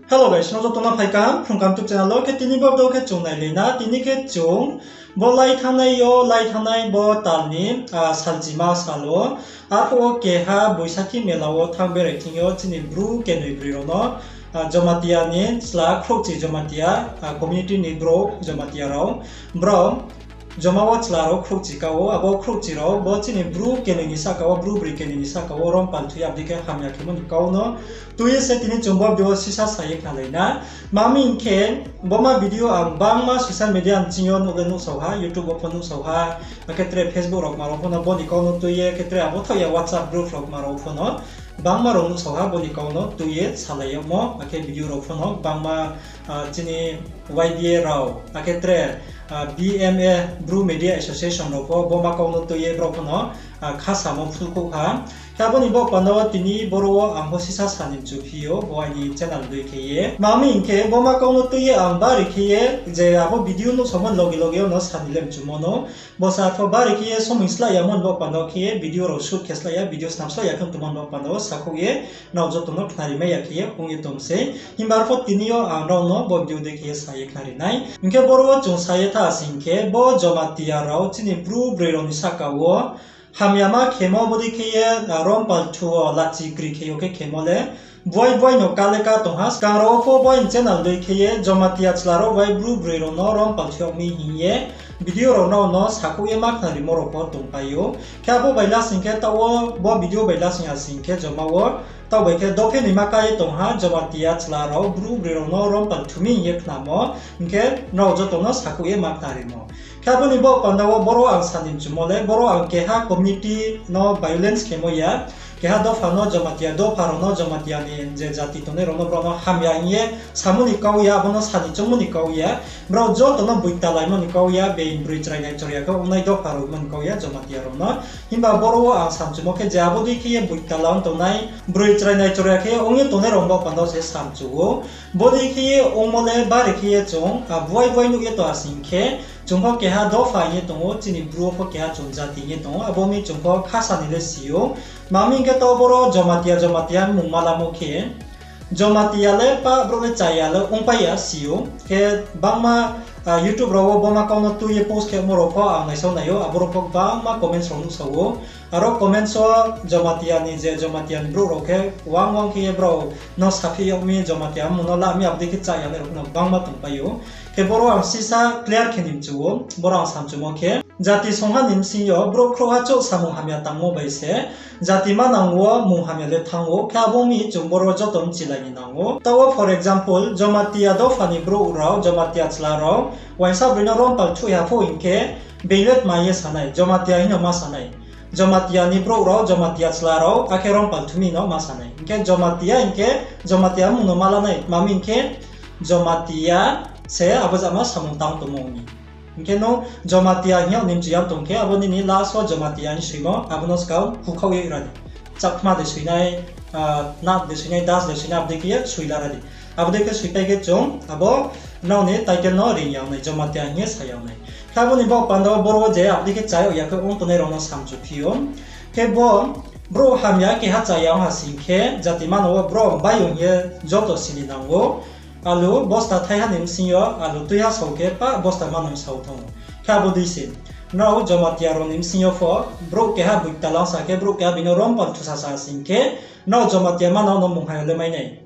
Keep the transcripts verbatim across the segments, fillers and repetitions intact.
Hello guys, nrao joto no phai kaham Phrung Kaham YouTube channel wo. Khe tini bo video khe chung nailai na, tini khe chung bo lai thanngnai yo, lai thanngnai bo tal ni, ah, salchima sal wo, arphuh wo keha Boisakhi mela wo thanng berai thing yo chini Bru kenoi broi rao no, ah, Jamatia ni chla khrouhchi Jamatia, ah, community ni brouh Jamatia rao, brao Joma wo chla rao khrouhchi ka ou, abo khrouhchi rao bo chini Bru kenoi ni sahka wo, Bru broi kenoi ni sahka wo rom palthu ye abo dei khe hamya khemo ni kau no tui ye se tini chung bo video wo sisa sa ye khnalai na. Tma hing khe, bo ma video ang bangma social media ni bsing yo nuh le nuhsao ha, YouTube wo pho nuhsao ha, akhe tre Facebook rao kma rao pho no bo ni kau no tui ye, khe tre abo thaoh ya WhatsApp group rao kma rao pho no bangma rao nuhsao ha bo ni kau no tui ye salai yagmo, akhe video rao pho no bangma, ah, chini Y B A rao, akhe tre, ah, B M A, Bru Media Association rao pho bo ma kau no tui ye brao pho no, ah, kha samo phnuhkhouh ha. Khe abo ni baoh panda wo tini boro wo ang pho sisa sa ni mchu phi ou, bo aini channel dei khe ye. Tma hing khe, bo ma kau no tui ye ang bari khe ye, je abo video nuhsaomo loge loge yo no sa ni le mchumo no. Bo sa pho bari khe ye somoi slái yamo ni baoh panda wo khe ye video rao shoot khe slái ya, video snam slái ya khe tongmo ni baoh panda wo sakhouh ye, nrao joto no khnari mai ya khe ye ong ye tong sei. Himba arphuh tini yo ang nrao no bo video dei khe ye sa ye khnari nai. Hing khe boro wo chung sa ye tha sing khe, bo Jamatia rao chini Bru broi rao ni sahka wo hamyama khemo bodei khe ye, ah, rom palthu wo lachi kri khe yo khe khemo le buai buai no ka le ka tong ha. Skang rao pho bo aini channel dei khe ye Jamatia chla rao bai Bru broi rao no rom palthu yag mi hing ye video rao nrao no sakhouh ye ma khnarimo rao pho tongpai ou. Khe abo bai lasing khe taoh wo bo video bai lasing ya sing khe Joma wo taoh bai khe dophe noima ka ye tong ha, Jamatia chla rao Bru broi rao no rom palthu mi hing ye khnamo, hing khe nrao joto no sakhouh ye ma khnarimo. Khe abo ni baoh panda wo boro ang sa ni mchumo le, boro ang keha community no violence khemo ya, keha dopha no Jamatia, dopha rao no Jamatia ni je jati tongnai rao no brao no hamya hing ye samo ni kau ya, abo no sa ni choungmo ni kau ya, brao joto no boitalaimo ni kau ya, being broi chrai nai chrai ya khe ongnai dopha rao mo ni kau ya Jamatia rao no. Himba boro wo ang sa mchumo khe je abo dei khe ye boitala ong tongnai, broi chrai nai chrai ya khe ong ye tongnai rao baoh panda wo se sa mchu ou. Bodei khe ye ongmo le bari khe ye chung, ah, buai buai nuh ye tong ha sing khe, chung pho keha dopha hing ye tong ou, chini Bru wo pho keha chung jati hing ye tong ou, abo mi chung pho kha sa ni le si ou. Tma hing khe taoh boro Jamatia, Jamatia mung malamo khe, Jamatia le pa brouh le chaya le ongpai ya si ou. Khe bangma, ah, YouTube rao wo bo ma kau no tui ye post khemo rao pho ang naisao nai ou, abo rao pho bangma comments rao nuhsao ou. Aro comments wo Jamatia ni je Jamatia ni brouh rao khe wang wang khe ye brao no saphi yag mi, Jamatia mung no la mi, abo dei khe chaya nai rao pho no bangma tongpai ou. Khe boro ang sisa clear khe ni mchu ou, boro ang sa mchumo khe, jati songha ni bsing yo brouh khrouhha chouh samung hamya tangmo bai se jati manang wo mung hamya le thanng ou, khe abo mi chung boro joto mchilai ni nang ou. Taoh wo for example, Jamatia dopha ni brouh rao, Jamatia chla rao, uaingsa broi no rom palthu ya pho hing khe, being le tma ye sa nai, Jamatia hing no ma sa nai. Jamatia ni brouh rao, Jamatia chla rao, akhe rom palthu mi no ma sa nai. Hing khe Jamatia hing khe, Jamatia mung no ma la nai, tma hing khe, Jamatia se abo jama samung tang tongmo ni. Hing khe nung Jamatia hing yag ni mchu ya tong khe, abo nini last wo Jamatia hing soimo, abo no skang hukhaoh ye ra di. Chakma de soi nai, ah, Nag de soi nai, Das de soi nai, abo dei khe ye soi la ra di. Abo dei khe soipai khe chung abo nrao ni title no ring yag nai, Jamatia hing ye sa yag nai. Khe abo ni baoh panda wo boro wo je abo dei khe chaya ya khe ong tongnai rao no sa mchu phi ou. Khe bo brouh hamya keha chaya ong ha sing khe, jati manang wo brouh bai ong ye joto si ni nang ou. Alu bosta thaiha ni bsing yo alu tuiha sao khe pa bosta manang sao thanng ou. Khe abo dei se, nrao Jamatia rao ni bsing yo pho, brouh keha boitala sa khe, brouh keha bini rom palthu sa sa sing khe, nrao Jamatia manang no mungha yo le mai nai.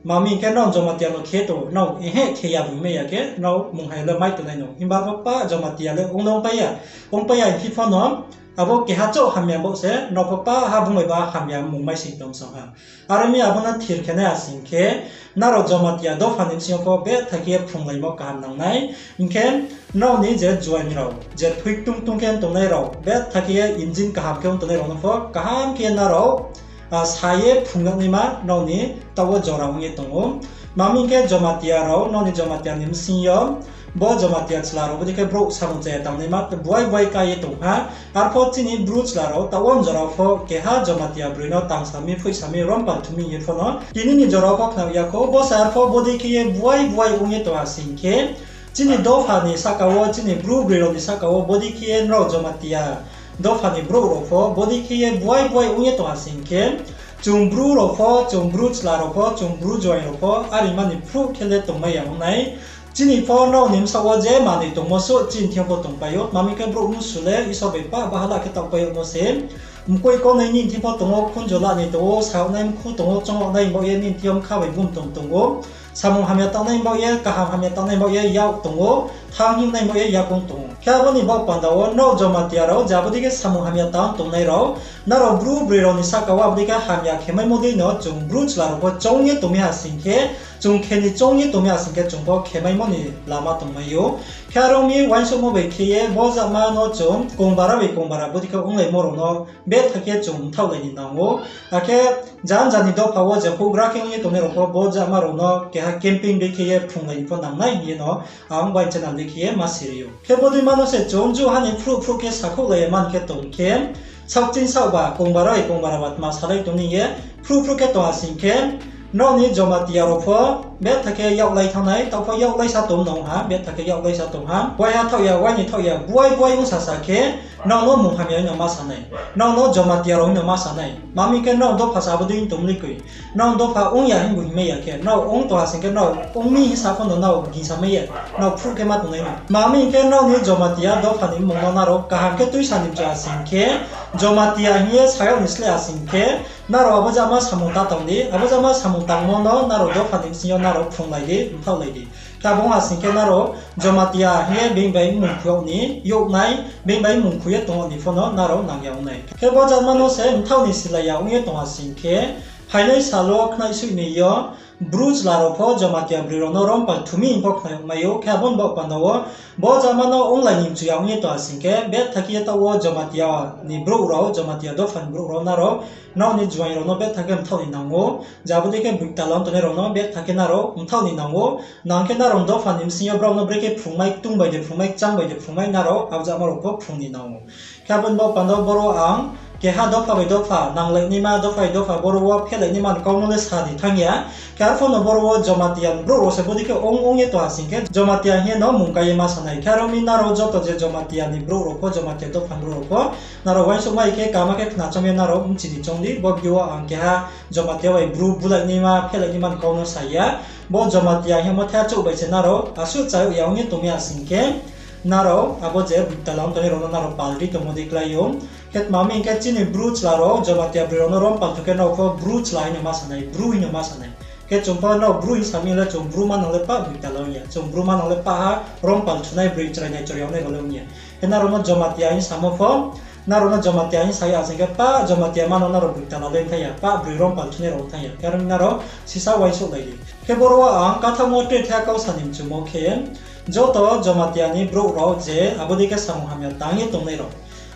Tma hing khe nrao Jamatia no khe tong, nrao ehe khe ya bung mai ya khe, nrao mungha yo le mai tongnai no. Himba pho pa Jamatia le ong no ongpai ya. Ongpai ya hing phi pho no, abo keha chouh hamya bo se, nrao pho pa ha bung bai ba hamya mung mai sing tong song ha. Aro mi abo no thir khe nai ha sing khe, nrao Jamatia dopha ni bsing yo pho betha khe ye phrunglaimo kaham nang nai. Hing khe nrao ni je juaing rao, je thoi ktung ktung khe ong tongnai rao, betha khe ye engine kaham khe ong tongnai rao no pho kaham khe ye nrao, ah, sa ye phrung yag naima nrao ni taoh wo jora ong ye tong ou. Tma hing khe Jamatia rao, nrao ni Jamatia ni bsing yo, bo Jamatia chla rao, bodei khe brouh samung chaya tangnaima, buai buai ka ye tong ha. Arpho chini Bru chla rao, taoh wo jora pho keha Jamatia broi no tang sa mi, phoih sa mi, rom palthu mi ye pho no. Tini ni jora pho khna ya khou, bo sa arpho bodei khe ye buai buai ong ye tong ha sing khe, chini dopha ni sahka wo, chini Bru broi rao ni sahka wo, bodei khe ye nrao Jamatia dopha ni brouh rao pho, bodei khe ye buai buai ong ye tong ha sing khe, Chung Bru rao pho, chung Bru chla rao pho, chung Bru joaing rao pho, are mani phruh khe le tongmai ya ong nai. Chini pho nrao ni bsaoh wo je manoi tongmo suh chini thing yo pho tongpai ou. Tma hing khe brouh mnusu le Isor bai pah baha la khe taohpai yagmo se. Mkoih kaunai nini thing pho tong ou, khunju la ni tong ou, saonai mkhu tong ou, choung yag nai baoh ye nini thing yo bkha bai bum tong tong ou. Samung hamya tangnai baoh ye, kaham hamya tangnai baoh ye yak tong ou, thanng hing nai baoh ye yakoung tong ou. Khe abo ni baoh panda wo nrao Jamatia rao je abo dei khe samung hamya tang tongnai rao, nrao Bru broi rao ni sahka wo abo dei khe hamya khemaimo dei no chung Bru chla rao pho choung ye tongmi ha sing khe, chung khe ni choung ye tongmi ha sing khe chung pho khemaimo ni lama tongmai ou. Khe aro mi uaingsouhmo bai khe ye bo jama no chung kongbara bai kongbara abo dei khe onglaimo rao no betha khe chung mthaohlai ni nang ou. Akhe janja ni dopha wo je houhgra khe ong ye tongnai rao pho bo jama rao no keha camping dei khe ye phrunglai ni pho nangnai hing ye no ang bai channel dei khe ye ma siri ou. Khe bodei ma no se chung juha ni phruh phruh khe sakhouhlai ye man khe tong khe, saohkching saohba, kongbara bai kongbara ba tma salai tong ni ye, phruh phruh khe tong ha sing khe, nrao ni Jamatia rao pho betha khe yaklai thanng nai, taoh pho yaklai sa tong nang ha, betha khe yaklai sa tong ha. Waiha thaoh ya, wai ni thaoh ya, buai buai ongsa sa khe, nrao no munghamya hing no ma sa nai, nrao no Jamatia rao hing no ma sa nai. Tma hing khe nrao dopha sa abo dei tong le koi. Nrao dopha ong ya hingbu hingmai ya khe, nrao ong tong ha sing khe, nrao ong mi hing sa pho no nrao gingsa mai ya, nrao phruh khe ma tongnai no. Tma hing khe nrao ni Jamatia dopha ni mmung no nrao kaham khe tuisa ni mchu ha sing khe, Jamatia hing ye sa yag ni sleh ha sing khe, nrao abo jama samung ta tang di, abo jama samung tangmo no nrao dopha ni bsing yo nrao phrunglai di, mthaohlai di. Khe abo ong ha sing khe nrao Jamatia hing ye being bai mmung khui yag ni youh nai, being bai mmung khui ye tong yag ni pho no nrao nang ya ong nai. Khe bo jama no se mthaoh ni silai ya ong ye tong ha sing khe, phainai sal wo khnaisoih ni yo, Bru chla rao pho Jamatia broi rao no rompal thu mi hing pho khnai yag mai ou. Khe abo ni baoh panda wo, bo jama no onglai ni mchu ya ong ye tong ha sing khe, betha khe ye taoh wo Jamatia ni brouh rao, Jamatia dopha ni brouh rao nrao, nrao ni juaing rao no betha khe mthaoh ni nang ou. Je abo dei khe boitala ong tongnai rao no betha khe nrao mthaoh ni nang ou. Nang khe nrao dopha ni bsing yo brao no brekhe phrungmai, ktung bai de phrungmai, kchang bai de phrungmai, nrao abo jama rao pho phrung ni nang ou. Khe abo ni baoh panda wo boro ang keha dopha bai dopha nanglai naima, dopha bai dopha boro wo phehlai naima ni kau no le sa ni thanng ya. Khe arphuh no boro wo Jamatia ni brouh rao se bodei khe ong ong ye tong ha sing khe, Jamatia hing ye no mung kai ye ma sa nai. Khe aro mi nrao joto je Jamatia ni brouh rao pho, Jamatia dopha ni brouh rao pho, nrao uaingsouhmai khe kaham khe khna chom ye nrao bchi ni choung di. Bo video wo ang keha Jamatia bai Bru bulai naima, phehlai naima ni kau no sa ya. Bo Jamatia hingmo thaichouh bai se nrao asuh chayag ya ong ye tong mi ha sing khe, nrao abo je boitala ong tongnai rao no nrao pal ri tongmo dei klái ou. Khe tma hing khe chini Bru chla rao Jamatia broi rao no rompal thu khe nrao pho Bru chla hing no ma sa nai, Bru hing no ma sa nai. Khe chung pho nrao Bru hing sa mi le chung Bru manang le pah boitala ong ya. Chung Bru manang le pah ha rompal thunai broi chrai nai chrai yag nai rao le ong ya. Khe nrao no Jamatia hing samo pho, nrao no Jamatia hing sa ya sing khe pah Jamatia ma no nrao boitala le ong thai ya, pah broi rompal thunai rao ong thai ya. Khe aro mi nrao sisa uaingsouhlai di. Khe boro wo ang kathaohmo tre thai kau sa ni mchumo khe, joto Jamatia ni brouh rao je abo dei khe samung hamya tang ye tongnai rao,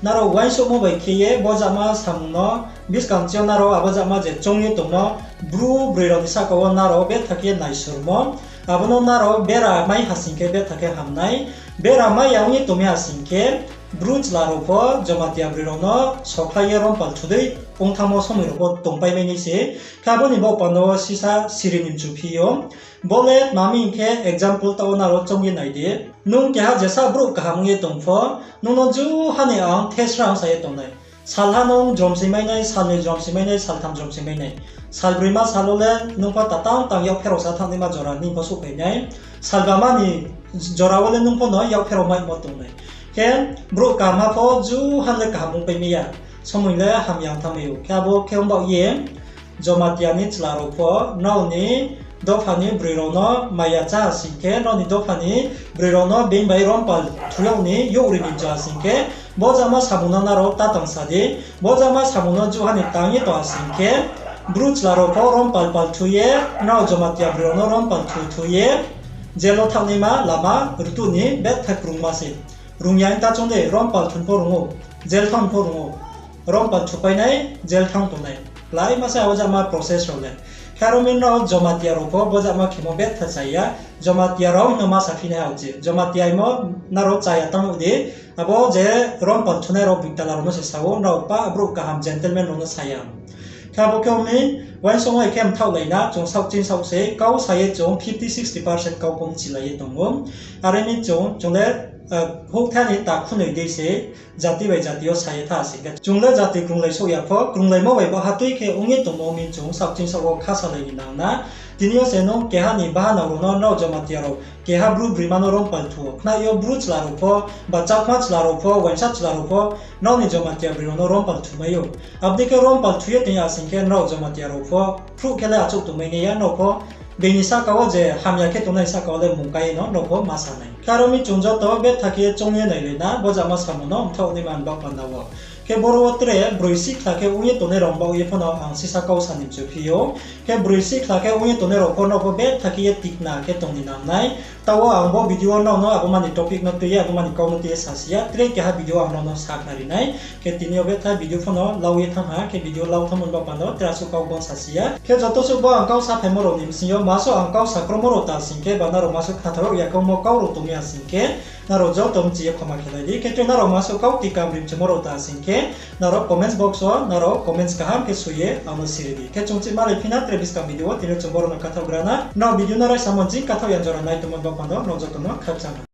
nrao uaingsouhmo bai khe ye bo jama samung no buskang chi yo nrao abo jama je choung ye tongmo, Bru broi rao ni sahka wo nrao betha khe naisurmo, abo no nrao bera mai ha sing khe betha khe ham nai, bera mai ya ong ye tong mi ha sing khe, Bru chla rao pho Jamatia broi rao no sokhlai ye rompal thu dei ong thanngmo somoi rao pho tongpai mai nai se. Khe abo ni baoh panda wo sisa siri ni mchu phi ou. Bo le tma hing khe example taoh wo nrao choung ye nai di. Nung keha jesa brouh kaham ong ye tong pho, nung no juha ni ang thesra ong sa ye tong nai. Salha nung jrom si mai nai, salnoi jrom si mai nai, saltham jrom si mai nai. Salbroima sal wo le nung pho tatang tang yak pherao sa thanng naima jora nini pho souhphai nai. Salbama ni jora wo le nung pho no yak pherao maimo tong nai. Khe brouh kaham ha pho juha le kaham ongpai mai ya. Somoi le hamya ong thanng mai ou. Khe abo khe ong baoh ye Jamatia ni chla rao pho nrao ni dopha ni broi rao no maya chá ha sing khe, nrao ni dopha ni broi rao no being bai rompal thu yag ni youh ri ni mchu ha sing khe, bo jama samung no nrao ta tang sa di. Bo jama samung no juha ni tang ye tong ha sing khe, Bru chla rao pho rompal pal thu ye, nrao Jamatia broi rao no rompal thu thu ye, jail wo thanng naima lama rtuh ni betha krungma se. Rung ya ta choung de, rompal thu pho rung ou, jail thanng pho rung ou. Rompal thupai nai, jail thanng tong nai. Kláima se abo jama process rao le. Khe aro mi nrao Jamatia rao pho bo jama khemo betha chá ya. Jamatia rao hing no ma saphi nai ha uchih. Jamatia hingmo nrao chá ya tang ou di. Abo je rompal thunai rao boitala rao no se sa ou, nrao pah brouh kaham gentleman rao no sa ya. Khe abo khe ong mi, uaingsouh bai khe mthaohlai na, chung saoh ching saoh se kau sa ye chung fifty sixty percent kau pho mchilai ye tong ou. Are mi chung, chung le, houhtha ni takhu noi dei se, jati bai jati yo sa ye tha sing khe, chung le jati krunglai souh ya pho, krunglaimo bai baha tui khe ong ye tongmo mi chung saoh ching saoh wo kha salai ni nang na. Tini yo se nung keha ni bahanao rao no, nrao Jamatia rao keha Bru broima no rom palthu wo, khnai yo Bru chla rao pho, ba Chakma chla rao pho, uaingsa chla rao pho, nrao ni Jamatia broi rao no rom palthu mai ou. Abo dei khe rom palthu ye tong ya sing khe, nrao Jamatia rao pho phruh khe le achouh tongmai nai ya, nrao pho being ni sahka wo je hamya khe tongnai sahka wo le mung kái ye no nrao pho ma sa nai. Khe aro mi chung joto betha khe ye choung ye nailai na, bo jama samung no mthaoh nai man baoh panda wo. Khe boro wo tre broi sihkhla khe ong ye tongnai rao baoh ye pho no ang sisa kau sa ni mchu phi ou. Khe broi sihkhla khe ong ye tongnai rao pho nrao pho betha khe ye tikna khe tong ni nang nai. Taoh wo ang bo video wo nrao no abo mani topic no tui ye, abo mani kau no tui ye sasi ya, tre keha video ang nrao no sakhnari nai. Khe tini yo betha video pho no lau ye thanng ha, khe video lau thanngmo ni baoh panda wo tre asuh kau bang sasi ya. Khe joto suh bo ang kau saphaimo rao ni bsing yo masuh ang kau sakromo rao ta sing khe, ba nrao masuh khnathaoh ya kau mo kau rao tong ya sing khe, nrao joto mchi ye khoma khelai di. Khe tre nrao masuh kau tikam rimchumo rao ta sing khe, nrao comments box wo nrao comments kaham khe soi ye ang no siri di. Khe chung chih malai phi na tre buskang video wo, tini yo chung boro no kathaoh gra na. Nrao video no raisamo ni ching kathaoh ya jora nai tongmo ni baoh panda wo nrao joto no khakchang ha.